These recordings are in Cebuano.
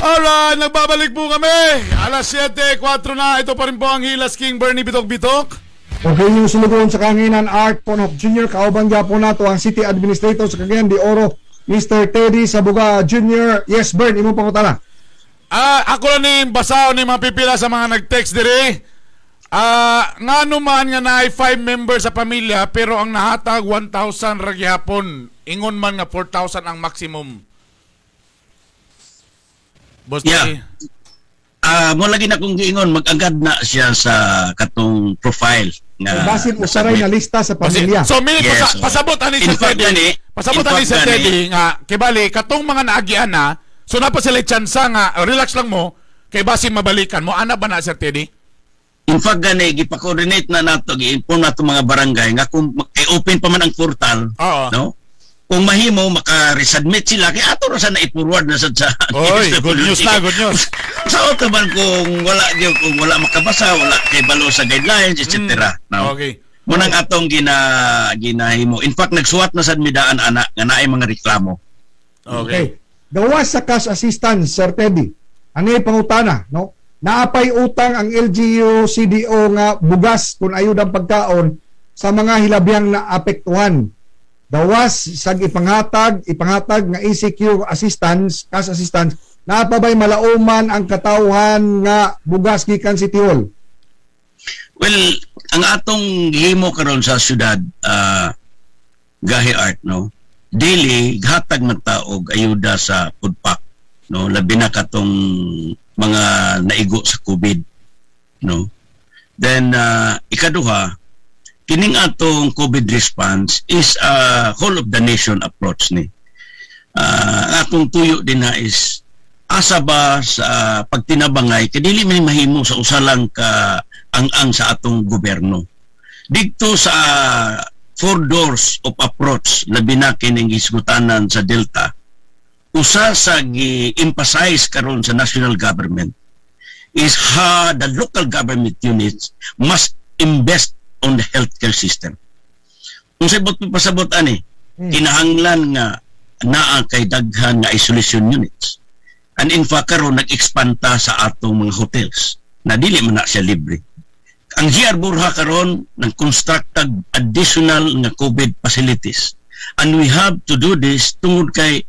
Alright, nagbabalik po kami. Alas 7:04 na. Ito pa rin po ang Gilas King Bernie Bitok Bitok. Okay, yung sulugoon sa kahanginan, Art Ponok Jr. Kauban gyapon nato ang City Administrator sa Cagayan de Oro, Mr. Teddy Sabuga Jr. Yes, Bern, imong pangutana. Ah, ako lang ni basahon ni mga pipila sa mga nag-text dire. Ah, ngano man nga naay 5 members sa pamilya pero ang nahatag 1,000 ra gihapon. Ingon man nga 4,000 ang maximum. Boss Teddy. Ah, mo lagi na kong giingon, mag-agad na siya sa katong profile nga Basin usaray na lista sa pamilya. So, meaning, Yes. pasabot ani In sa fact, Teddy. gani, Pasabot in ani fact, sa gani. Teddy nga kibali katong mga naagian na, so napa sila tsansa nga relax lang mo kay basin mabalikan mo ana ba na, Sir Teddy? In fact, gani gipa-coordinate na nato, gi-inform nato mga barangay nga kung kay open pa man ang portal, no? Kung mahimo maka-resubmit sila kay ato ra sa na i-forward na sad sa Oy, good news na, good news. Sa auto man kung wala gyud, kung wala makabasa, wala kay balo sa guidelines, etc. No? Okay. Munang atong ginahimo. In fact, nagsuwat na sad midaan ana nga naay mga reklamo. Okay. Okay. Gawas sa cash assistance, Sir Teddy. Ano yung pangutana, no? Naapay utang ang LGU, CDO nga bugas kung ayudang pagkaon sa mga hilabyang naapektuhan. Gawas sa ipanghatag nga ECQ assistance, cash assistance, naa pa bay malauman ang katawhan nga bugas gikan City Hall? Well, ang atong gihimo karon sa syudad, Gahi Art, no? Daily hatag man ta og ayuda sa food pack, no? Labi na katong mga naigo sa COVID, no? Then ikaduha, kining atong COVID response is a whole of the nation approach ni. Ang atong tuyo din na is asa ba sa pagtinabangay kay dili man mahimo sa usa lang ka ang-ang sa atong gobyerno. Didto sa four doors of approach, labi na kining hisgutanan sa Delta, usa sa gi-emphasize karon sa national government is how the local government units must invest on the healthcare system. Kung sa ibot pasabot ani, kinahanglan nga naa kay daghan nga isolation units. And in fact, karon nag-expand ta sa atong mga hotels na dili man na siya libre. Ang GR Borja karon nag-construct tag additional nga COVID facilities. And we have to do this tungod kay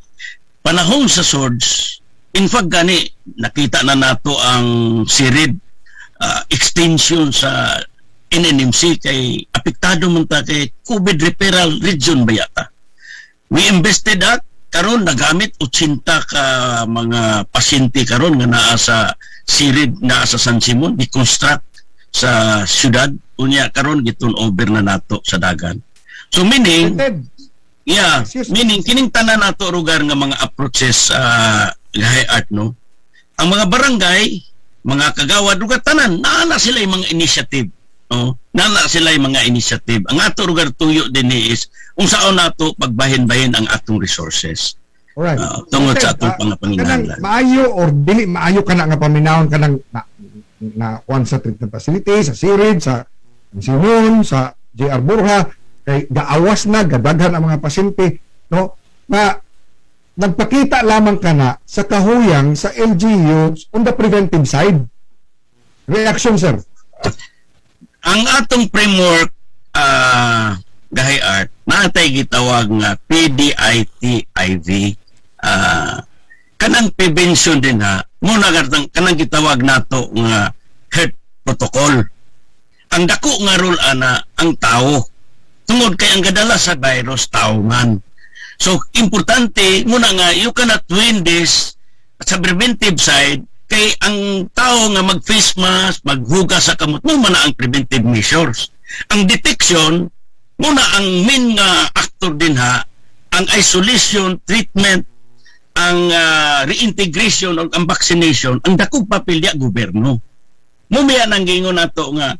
panahon sa surge, in fact gani nakita na nato ang sirid extension sa NNMC kay apektado man ta kay COVID referral region ba yata. We invested that, karon nagamit 80 ka mga pasyente karon nga naa sa sirid, naa sa San Simon, gi-construct sa syudad, unya karon gi-turn over na nato sa dagan. So meaning Ted, yeah, Excuse me. Meaning kining tanan nato lugar nga mga approaches, Gahi Art, no. Ang mga barangay, mga kagawad lugar tanan, naa na sila yung mga initiative. No? Naa na sila yung mga initiative. Ang ato lugar tuyo din ni is unsaon nato pagbahin-bahin ang atong resources. Tungod sa Ted, atong mga panginahanglan. Kanang maayo or dili maayo kana nga paminawon kanang na kuan sa treatment facility sa Sirid, sa Simon, sa JR Borja kay gaawas na gadaghan ang mga pasyente, no, na nagpakita lamang kana sa kahuyang sa LGU on the preventive side. Reaction, sir? Ang atong framework, Gahi Art, naatay gitawag nga PDITIV, kanang prevention din ha mo na kanang gitawag nato nga health protocol. Ang dako nga role ana ang tao tungod kay ang gadala sa virus tao man. So importante muna nga you cannot win this sa preventive side kay ang tao nga mag face mask, maghugas sa kamot mo man na ang preventive measures. Ang detection muna ang main nga actor din ha, ang isolation, treatment, ang reintegration o ang vaccination, ang dakong papel diya gobyerno. Mumiya nang giingon nato nga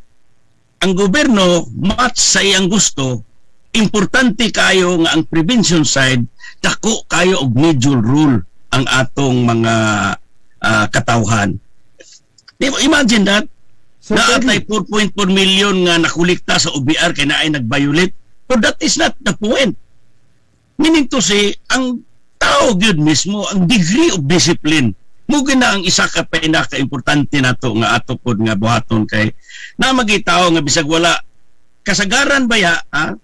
ang gobyerno match sa iyang gusto, importante kayo nga ang prevention side dako kayo og major role ang atong mga katawhan. Di ba, imagine that Sir naatay Teddy, 4.4 million nga nakolekta sa OBR kay naay nag-violate. But that is not the point. Meaning to say, ang tao gyud mismo, ang degree of discipline Mo na ang isa ka pinaka-importante nato nga ato pod nga buhaton kay na magitaw nga bisag wala kasagaran baya,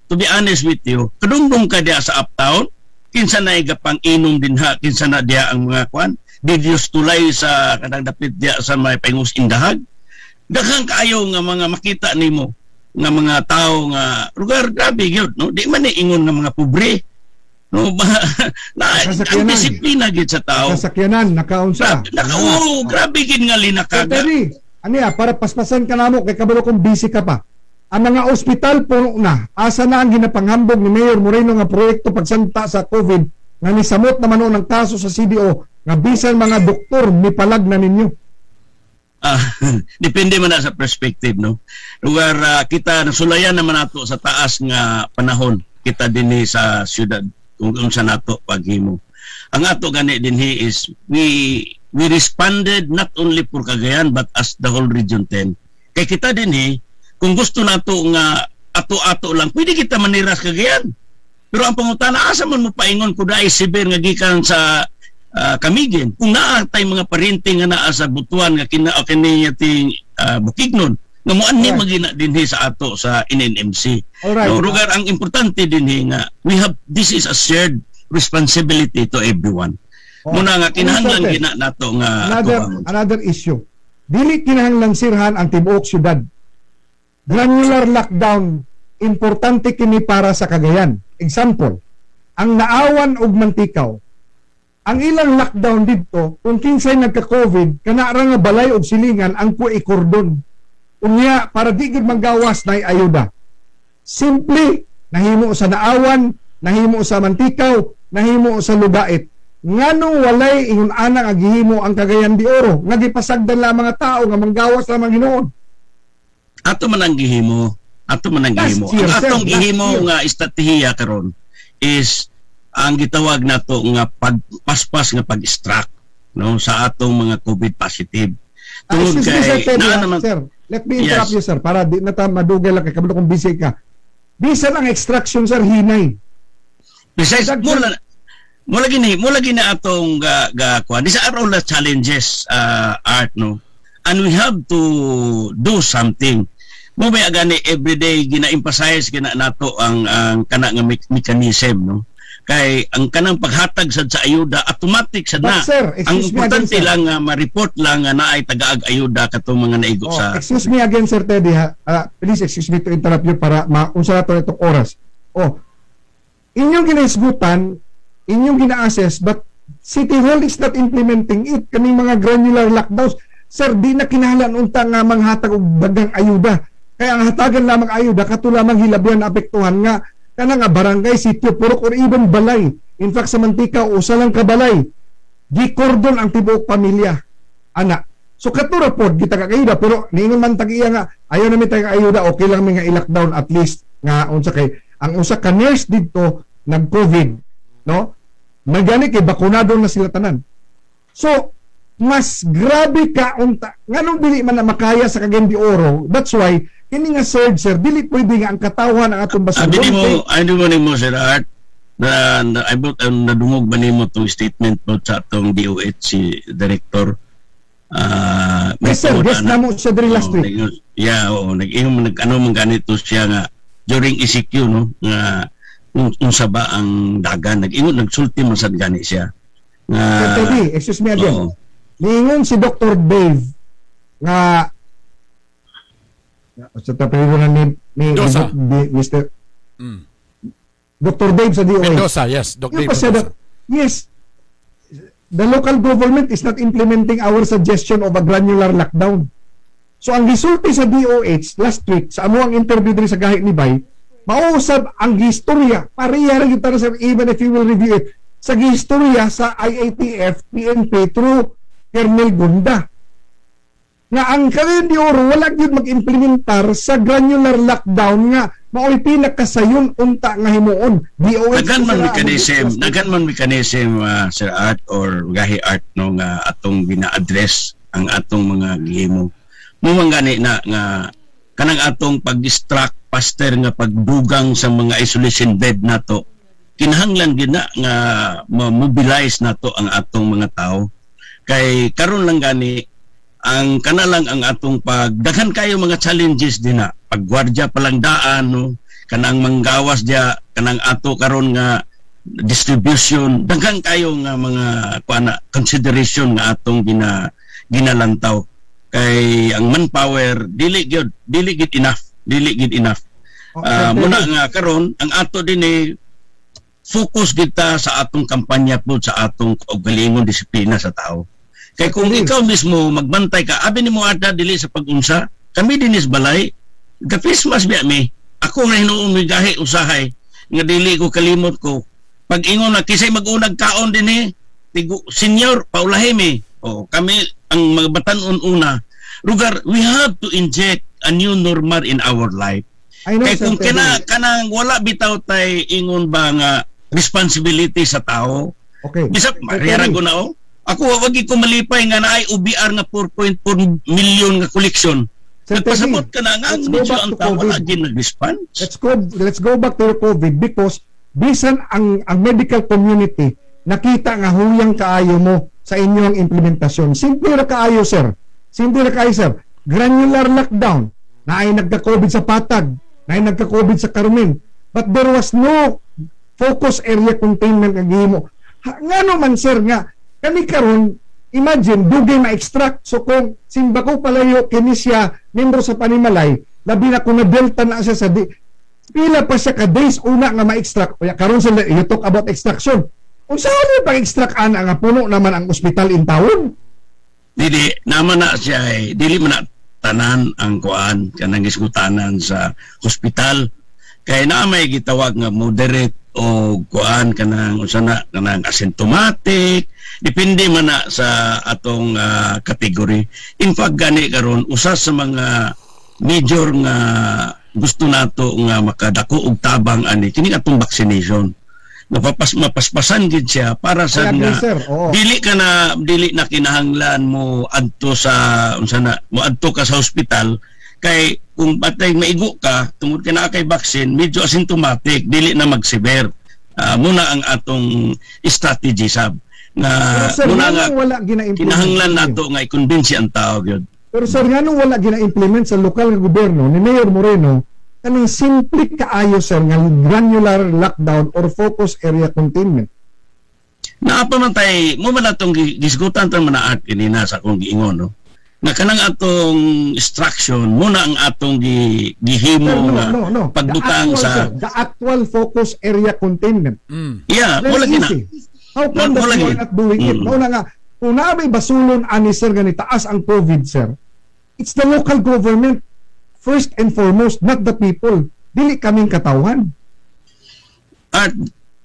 to be honest with you, kadungdong ka diya sa uptown, kinsa na pang inom din ha, kinsa na diya ang mga kwan, di Dios tulay sa kanang dapit diya sa may Paingus Indahag. Daghang kaayo nga mga makita nimo nga mga tao nga lugar grabe gyud, no? Di man ni ingon nga mga pobre, no ba? Na ang disiplina gyud sa tao. Kasakyanan nakaunsa. Grabe, naka, oh, grabe gyud nga linakaga. Teddy, ano ya, para paspasan ka namo kay kabalo kung busy ka pa. Ang mga ospital puno na. Asa na ang ginapanghambog ni Mayor Moreno nga proyekto pagsanta sa COVID nga nisamot naman noon ang kaso sa CDO nga bisan mga doktor mipalag na ninyo? Depende man na sa perspective, no? Lugar kita nasulayan naman nato sa taas nga panahon kita dinhi sa syudad kung unsa nato paghimo. Ang ato gani dinhi is we responded not only for Cagayan but as the whole Region 10. Kay kita dinhi, kung gusto nato nga ato-ato lang, pwede kita maniras Cagayan. Pero ang pangutana, asa man mo paingon kung naay severe nga gikan sa Camiguin? Kung naa tay mga parinti nga naa sa Butuan nga kina o kini ting Bukidnon nga mo anhi magina dinhi sa ato sa NNMC. No, lugar ang importante dinhi nga we have, this is a shared responsibility to everyone. Muna nga kinahanglan Ano, sir? Gina nato nga Another ato ang- another issue. Dili kinahanglan sirhan ang tibuok syudad. Granular lockdown, importante kini para sa Cagayan. Example, ang Naawan og Mantikaw. Ang ilang lockdown didto, kung kinsay nagka-COVID, kana ra nga balay og silingan ang i-cordon. Unya para di gid manggawas na ayuda. Simple, nahimo sa Naawan, nahimo sa Mantikaw, nahimo sa Lugait. Ngano walay ingon ana nga gihimo ang Cagayan de Oro nga gipasagdan lang mga tao nga manggawas lamang hinuon? Ato man ang gihimo, ato man ang Last gihimo. year, Ang sir, atong last gihimo year. nga estratehiya karon is ang gitawag nato nga pagpaspas nga pag-extract, no, sa atong mga COVID positive. Tungod Excuse me, kay Sir Teddy, naa naman sir. Let me interrupt Yes. you, sir, para di na ta madugay lang kay kabalo kung busy ka. Bisan ang extraction, sir, hinay. Besides, mula gini atong ga kuan. These are all the challenges, Art, no. And we have to do something. Mo may gani everyday gina-emphasize gina nato ang kana nga mechanism, no. Kay ang kanang paghatag sad sa ayuda automatic sad na. But sir, Ang excuse me again, importante sir. lang nga ma-report lang nga naay tagaag ayuda katong mga naigo Oh, sa excuse me again, Sir Teddy, ha. Please excuse me to interrupt you para maunsa na to itong oras. Oh, inyong ginaisgutan, inyong gina-assess, but City Hall is not implementing it. Kaning mga granular lockdowns. Sir, di na kinahanglan unta nga manghatag og daghang ayuda. Kaya ang hatagan lamang ayuda, kato lamang hilabyan na apektuhan nga kana nga barangay, sitio, purok, or even balay. In fact, sa Mantika, usa lang ka balay. Gikordon ang tibuok pamilya. Ana. So kato ra pod kita ka ayuda, pero niingon man tag iya nga ayaw na mi tag ayuda, okay lang mi nga i-lockdown at least nga unsa kay ang usa ka nurse didto nag-COVID, no? Magani kay bakunado na sila tanan. So mas grabe ka unta nganong dili man na makaya sa Cagayan de Oro. That's why kini nga surge, sir, dili pwede nga ang katawhan ang atong Abi basudon. nimo, ay mo nimo, Sir Art, na I bought, nadungog ba nimo tong statement mo sa atong DOH si director? Yes, sir, tungod yes, ana. namo siya diri last Oo, week. Yeah, oo, nag-ingon nag ano man ganito siya nga during ECQ, no, nga unsa ba ang dagan, nag-ingon, nagsulti man sad gani siya. Nga Sir Teddy, excuse me again. Oo. Niingon si Dr. Dave nga sa tapiro na ni Mendoza. ni Mr. Dr. Dave sa DOH. Mendoza, yes. Doc Yung Dave pa siya Mendoza. yes, the local government is not implementing our suggestion of a granular lockdown. So ang gisulti sa DOH last week sa amo ang interview diri sa Gahi ni Bay, mauusab ang gistorya. Pareha ra gyud ta, sir, even if you will review it. Sa gistorya sa IATF, PNP through Colonel Gunda. Nga ang Cagayan de Oro wala gyud mag-implementar sa granular lockdown nga mao'y pinakasayon unta nga himuon. DOH Daghan man sila ang mechanism, mag- daghan man mechanism, Sir Art or Gahi Art, no, nga atong gina-address ang atong mga gihimo. Mo man gani na nga kanang atong pag-distract faster nga pagdugang sa mga isolation bed nato. Kinahanglan gid na nga ma-mobilize nato ang atong mga tao. Kay karon lang gani ang kana lang ang atong pag daghan kayo mga challenges din na paggwardya pa lang daan, no, kanang manggawas diya, kanang ato karon nga distribution, daghan kayo nga mga kuana consideration nga atong ginalantaw kay ang manpower dili gyud enough, dili gyud enough. Oh, Sir Muna Teddy. Nga karon ang ato din eh focus kita sa atong kampanya po sa atong kaugalingon disiplina sa tao. Kay kung Teddy. Ikaw mismo magbantay ka, abi nimo ada dili sa pag-unsa, kami dinis balay, ga Christmas biya mi. Ako nga hinuon mi gahi usahay nga dili ko kalimot ko. Pag ingon na kisay mag-unag kaon dinhi, tigo senior paulahi mi. O kami ang mga batan-on una. Lugar, we have to inject a new normal in our life. I know, Kay Sir kung Teddy. kina kanang wala bitaw tay ingon ba nga responsibility sa tao. Bisag Sir marira Teddy. ko na oh. Ako wag ko malipay nga naay OBR nga 4.4 million nga collection. Sir Teddy, Nagpasabot ka na nga ang let's go medyo back ang to tao wala COVID. gid nag-response. Let's go back to the COVID because bisan ang medical community nakita nga huyang kaayo mo sa inyong implementasyon. Simple ra kaayo, sir. Simple ra kaayo, sir. Granular lockdown. Naay nagka-COVID sa Patag, naay nagka-COVID sa Carmen. But there was no focus area containment nga gihimo. Ngano man, sir, nga kami karon, imagine dugay ma-extract, so kung simbako palayo kini siya membro sa panimalay, labi na kung na delta na siya sa di pila pa siya ka days una nga ma-extract. Kaya karon sila, you talk about extraction, unsa man pag-extract ana nga puno naman ang ospital in town? Dili naman na siya eh, dili man na tanan ang kuan kanang gisgutanan sa hospital kay naa may gitawag nga moderate o kuan kanang unsa na kanang asymptomatic, depende man na sa atong category. In fact gani karon usa sa mga major nga gusto nato nga makadako og tabang ani kini atong vaccination, mapaspasan gid siya para sa I agree, nga sir. Oo. Dili ka na dili na kinahanglan mo adto sa unsa na mo adto ka sa ospital kay kung batay maigo ka tungod ka na kay vaccine, medyo asymptomatic, dili na mag-severe. Muna ang atong strategy sab na Pero sir, muna nga nganong wala gina-implement kinahanglan ninyo? nato nga i-convince ang tao gyud. Pero sir, nganong wala gina-implement sa lokal nga gobyerno ni Mayor Moreno kaning simple kaayo, sir, nga granular lockdown or focus area containment? Naa pa man tay mo man atong gisgutan ta man na kanina sa akong giingon, no, nga kanang atong instruction muna ang atong gihimo Sir, no, nga no. pagbutang The actual, sa sir, the actual focus area containment. Yeah, Very wala gina. easy. How come that Wala you are gid. not doing it? Mao na nga, kung naa may basulon ani, sir, nga nitaas ang COVID, sir, it's the local government first and foremost, not the people. Dili kaming katawhan. At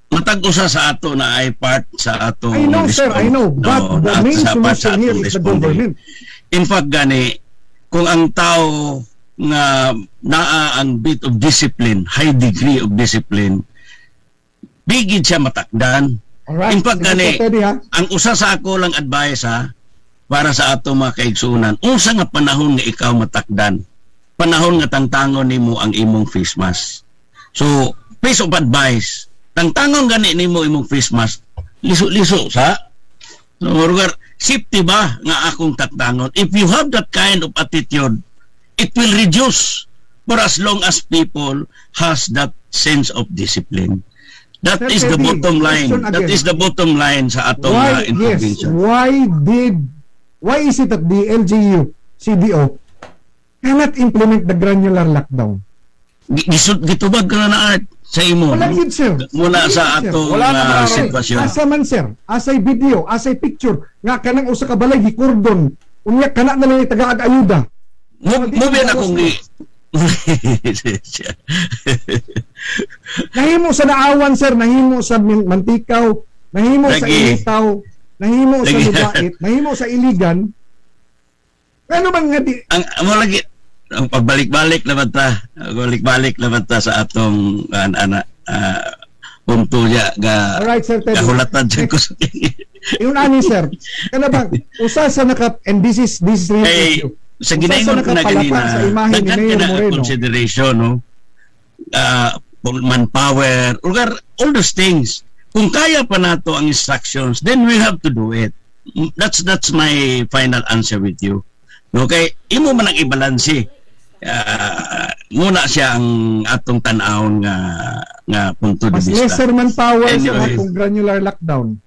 matag usa sa ato na ay part sa atong I know, sir, I know. But No, the main sa part sa solution here atong is the responde. government. In fact gani kung ang tao nga naa ang bit of discipline, high degree of discipline, bigid siya matakdan. Alright. In fact, Sige, gani, Sir Teddy, ha? ang usa sa ako lang advice ha, para sa ato mga kaigsuonan, unsa nga panahon nga ikaw matakdan? Panahon nga tangtangon nimo ang imong face mask. So, piece of advice, tangtangon gani nimo imong face mask, liso-liso sa. So, lugar, safety ba nga akong tangtangon? If you have that kind of attitude, it will reduce for as long as people has that sense of discipline. That Sir is the Teddy, bottom line. question That again. is the bottom line sa atong Why, yes, intervention. why is it that the LGU, CDO, cannot implement the granular lockdown? Gitubag ka na na Art sa imo. Wala No? yun, sir. Muna Wala sa yun, sir. atong Wala na man, sitwasyon. Asa man, sir, asay video, asay picture, nga kanang usa ka balay gikordon, unya kana na lang taga ayuda. Mo biyan akong Nahimo sa Naawan, sir, nahimo sa Mantikaw, nahimo sa Lagi. Initaw, nahimo sa Lagi. Lugait, nahimo sa Iligan. Ano man nga di Ang mo lagi ang pagbalik-balik naman ta, balik-balik naman ta sa atong ana punto niya ga Alright, Sir Teddy. kahulatan jud ko sa Yun ani, sir. Kana bang usa sa naka and this is real Kay issue. sa Usa ginaingon sa ko na nakapalapa ganina, sa imahe ni daghan Mayor ka na Moreno. consideration, no? Manpower, lugar, all those things. Kung kaya pa nato ang instructions, then we have to do it. That's my final answer with you. Okay, imo man ang ibalanse. Muna siya ang atong tan-awon nga punto de Mas vista. Lesser manpower, sir, ha, Anyway. kung granular lockdown.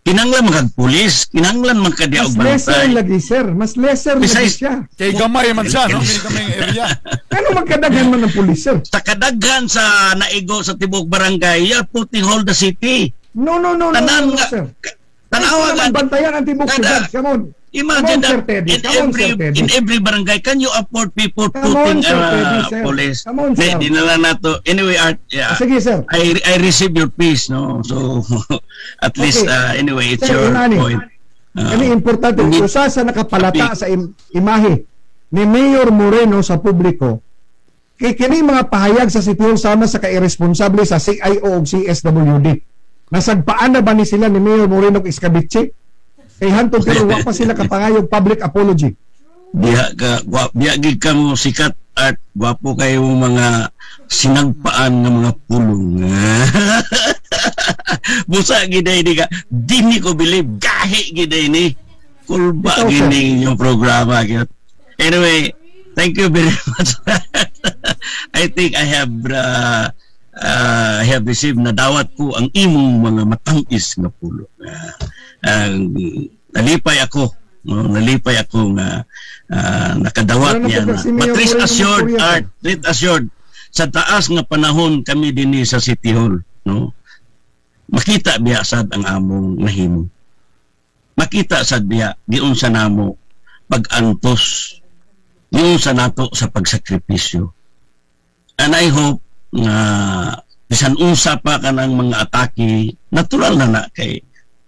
Kinanglan man kag pulis, kinanglan man ka Mas og lesser bantay. lagi, sir. Mas lesser lagi siya. Kay gamay man siya, no? Kay gamay nga area. Ano magkadaghan man ng pulis, sir? Sa kadaghan sa naigo sa tibok barangay, you're putting whole the city. No, Tanan no, nga sir. Tanawa Naman ka, bantayan ang tibok syudad. Come on. Imagine Come on, that Sir Teddy. in Come on, every Sir Teddy. in every barangay, can you afford people Come on, putting Sir Teddy, sir. police? Come on, Di, sir. di na lang nato. Anyway, Art, yeah. Sige, sir. I receive your peace, no? So, at least, anyway, it's Sir, your inani. point. Kani importante, usa sa nakapalata sa imahe ni Mayor Moreno sa publiko kay kini mga pahayag sa City Hall sama sa kairesponsable sa CIO ug CSWD. Nasagpaan na ba ni sila ni Mayor Moreno og iskabitse? Kay hantod karon wa pa sila kapangayog public apology. Diha ka, diha gid ka mo sikat, Art, gwapo kayo mga sinagpaan nga mga pulong. Busa gid ay di ka, dini ko believe, gahi gid ay ni. Kulba Ikaw, sir. gini inyong programa. Gyud. Anyway, thank you very much. I think I have received, nadawat ko ang imong mga matangis nga pulong. Nalipay ako, no, nalipay ako nga nakadawat Wala na niya po na. si Mayor But rest Moreno assured, Victoria, sir. Art, rest assured, sa taas nga panahon kami dinhi sa City Hall, no, makita biya sad ang among nahimo. Makita sad biya giunsa namo pag-antos, giunsa nato sa pagsakripisyo. And I hope nga bisan unsa pa kanang mga atake, natural na na kay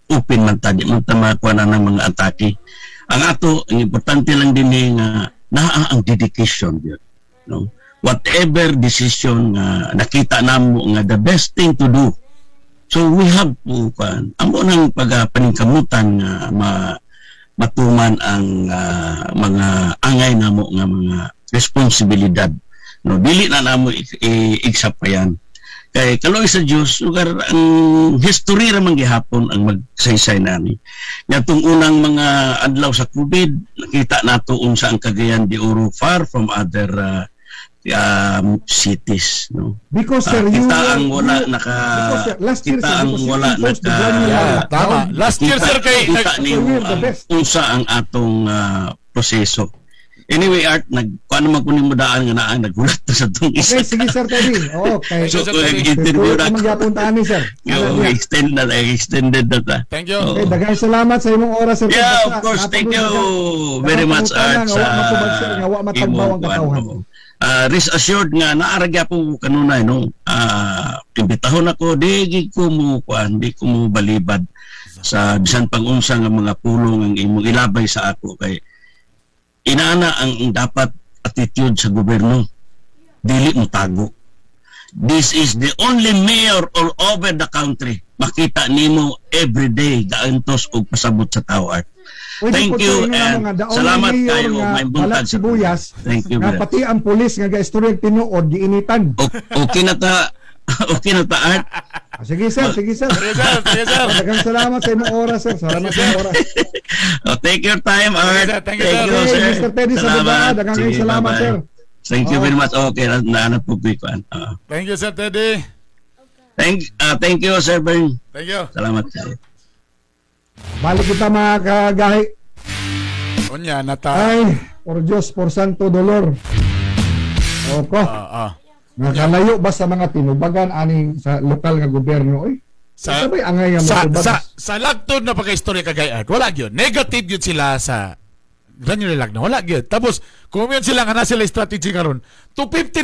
open man ta, di man ta makuha na ng mga atake. Ang ato, ang importante lang din ni nga naa ang dedication gyud, no? Whatever decision nga nakita namo nga the best thing to do, so we have to kan amo nang pagpaningkamutan nga matuman ang mga angay namo nga mga responsibilidad, no? Dili na namo igsapayan kay kaluoy sa Dios, lugar ang history ra man gihapon ang magsaysay nani. Ngatong unang mga adlaw sa COVID, nakita nato unsa ang Cagayan de Oro far from other cities, no? Because sir, you kita ang wala naka because, sir, last year, kita sir, ang because you wala imposed the naka granular Yeah, lockdown. tama. Last year, sir, kay kita nimo We're the ang best. unsa ang atong proseso. Anyway, Art, nag kuan naman kunin mo daan nga naa naghulat ta sa tong isa. Okay, sige, Sir Teddy. Oo, okay. So, Sir Teddy. interview na na magyapon ta ani, sir. Yo, extend na extended na ta. Thank you. Oo. Okay, daghang salamat sa imong oras, Sir Teddy. Yeah, Basta of course. Thank you very much, Art, nga sa wa matubag, sir, nga wa matagbaw ang imong kuan, katawhan. oo. Rest assured nga naa ra gyapon ko kanunay, no. Imbitahon ako, di gid ko mo kuan, di ko mo balibad sa bisan pang unsa nga mga pulong ang imong ilabay sa ako kay inaana ang dapat attitude sa gobyerno. Dili mo tago. This is the only mayor all over the country. Makita nimo every day gaantos og pasabot sa tao, Art. Pwede Thank po you ito nga and mga the only salamat mayor kayo nga may buntag balat sa sibuyas Thank you, nga brother. pati ang pulis nga gaistorya tinuod giinitan. Okay na ta. Okay na ta, Art. Ah, sige, sir, sige, sir. Sige, sir. Sige, sir. Daghang salamat sa imong oras, sir. Salamat sa imong oras. Oh, take your time, Art. Sir. Thank you, sir. Okay, Sir. Mr. Teddy sa Salamat. daghang Sige, salamat, bye-bye. sir. Thank you Oo. very much. Okay, na naanap po ko ikuan. Thank you, Sir Teddy. Thank you, Sir Bern. Thank you. Salamat kayo. Balik kita, mga kagahi. Unya, nata. Ay, por Dios, por Santo Dolor. Oko, nakalayo ba sa mga tinubagan aning sa lokal nga gobyerno oy? Sa angay nga motubag? Sa lagtod na pagka-istorya kagay Art, wala gyud. Negative gyud sila sa granular lockdown. Wala gyud. Tapos, kung yun sila nga na sila strategy karon, 250